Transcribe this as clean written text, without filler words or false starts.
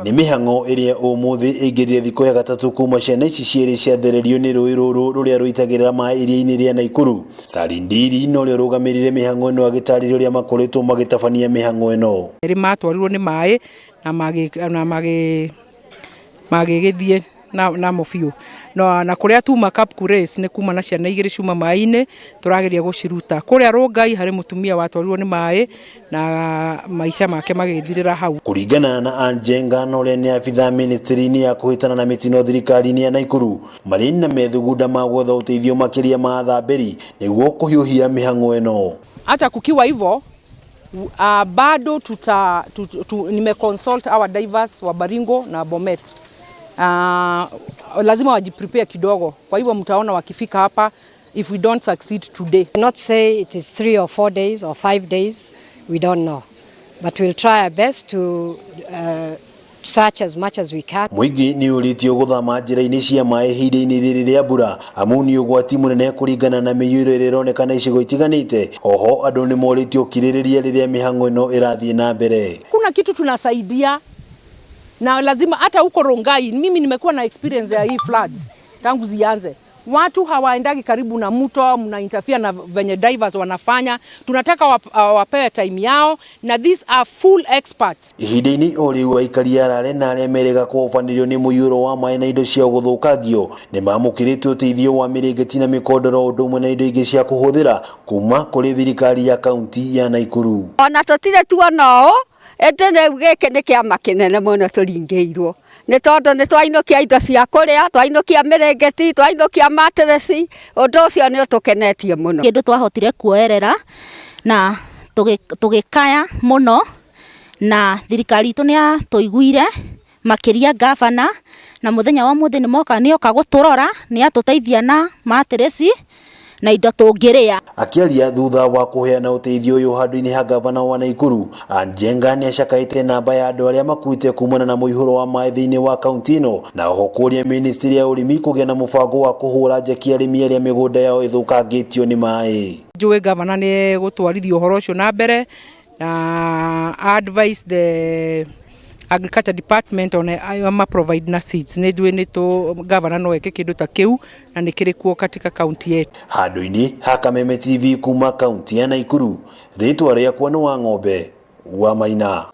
Nĩ mĩhang'o ĩrĩa ũmũthĩ ĩingĩrire thikũ ya gatatũ kuma ciana ici cierĩ ciathererio nĩ rũĩ rũrũ rũrĩa rũitagĩrĩra maĩ iria-inĩ rĩa Naikuru. Salindiri na ũrĩa ũrũgamĩrĩire mĩhang'o ĩno agĩtarĩria ũrĩa makoretwo magĩtabania mĩhang'o ĩno. Erĩ matwarirwo nĩ maĩ na magĩ na magĩ magĩgĩthiĩ na namo biũ na, na kũrĩa tuma Kapkures nĩ kuma na ciana igĩrĩ ciuma maĩ-inĩ tũrageria gũciruta. Kũrĩa Rongai harĩ mũtumia watwarirwo nĩ maĩ na maica make magĩthirĩra hau. Kũringana na Ann Njenga na ũrĩa nĩ abithaa ministry-inĩ ya kũhĩtana na mĩtino thirikari-inĩ ya Naikuru, marĩ na methugunda ma gwetha ũteithio makĩria ma athambĩri nĩguo kũhiũhia mĩhang'o ĩno. Hata kukiwa hivyo bado tuta, tu, tu, nimeconsult our divers wa Baringo na Bomet. Lazima wajiprepare kidogo, kwa hivyo mtaona wakifika hapa if we don't succeed today. Not say it is 3 or 4 days or 5 days, we don't know. But we'll try our best to search as much as we can. Mũingĩ nĩ ũrĩtio gũthama njĩra-inĩ cia maĩ ihinda-inĩ rĩrĩ rĩa mbura amu nĩ ũgwati mũnene kũringana na mĩiyũro ĩrĩa ĩronekana icigo itiganĩte. Oho andũ nĩ morĩtio kirĩrĩria rĩrĩa mĩhang'o ĩno ĩrathiĩ na mbere. Kuna kitu tunasaidia na lazima hata huko Rongai, mimi nimekuwa na experience ya hii floods tangu zianze. Watu hawaendagi karibu na mto, mna interfere na venye divers wanafanya. Tunataka wapewe time yao na these are full experts. Ihinda-inĩ o rĩu aikari a Rare na arĩa merĩga kũhobanĩrio nĩ mũiyũro wa maĩ na indo ciao gũthũkangio nĩ mamũkĩrĩte ũteithio wa mĩrĩngĩti na mĩkondoro ũndũ ũmwe na indo ingĩ cia kũhũthĩra kuma kũrĩ thirikari ya kaunti ya Naikuru. Ona tũtirĩ tuona ũũ, ĩndĩ rĩu gĩkĩ nĩ kĩama kĩnene mũno tũringĩirwo nĩ tondũ nĩ twainũkia indo cia kũrĩa, twainũkia mĩrĩngĩti, twainũkia matireci, ũndũ ũcio nĩ ũtũkenetie mũno. Kĩndũ twahotire kuoerera na tũgĩkaya mũno na thirikari itũ nĩ yatũiguire makĩria gavana na mũthenya wa ũmũthĩ nĩmoka nĩoka gũtũrora nĩ atũteithia na matireci na indo tũngĩrĩa. Akĩaria thutha wa kũheana ũteithio ũyũ handũ-inĩ ha gavana wa Naikuru, Ann Njenga nĩacakaĩte namba ya andũ arĩa makuĩte kumana na mũihũro wa maĩ thĩinĩ wa kaunti ĩno na oho kũria ministry ya ũrĩmi kũgĩa na mũbango wa kũhũra njeki arĩmi arĩa mĩgũnda yao ĩthũkangĩtio nĩ maĩ. Njũĩ gavana nĩ gũtwarithia ũhoro ũcio na mbere na advise the agriculture department on ma provide na seeds. Nĩ njũĩ nĩ tũ gavana no eke kĩndũ ta kĩu na nĩ kĩrĩ kuo katika kaunti yetu. Handũ-inĩ ha Kameme TV kuma kaunti ya Naikuru, rĩtwa rĩakwa nĩ Wang'ombe wa Maina.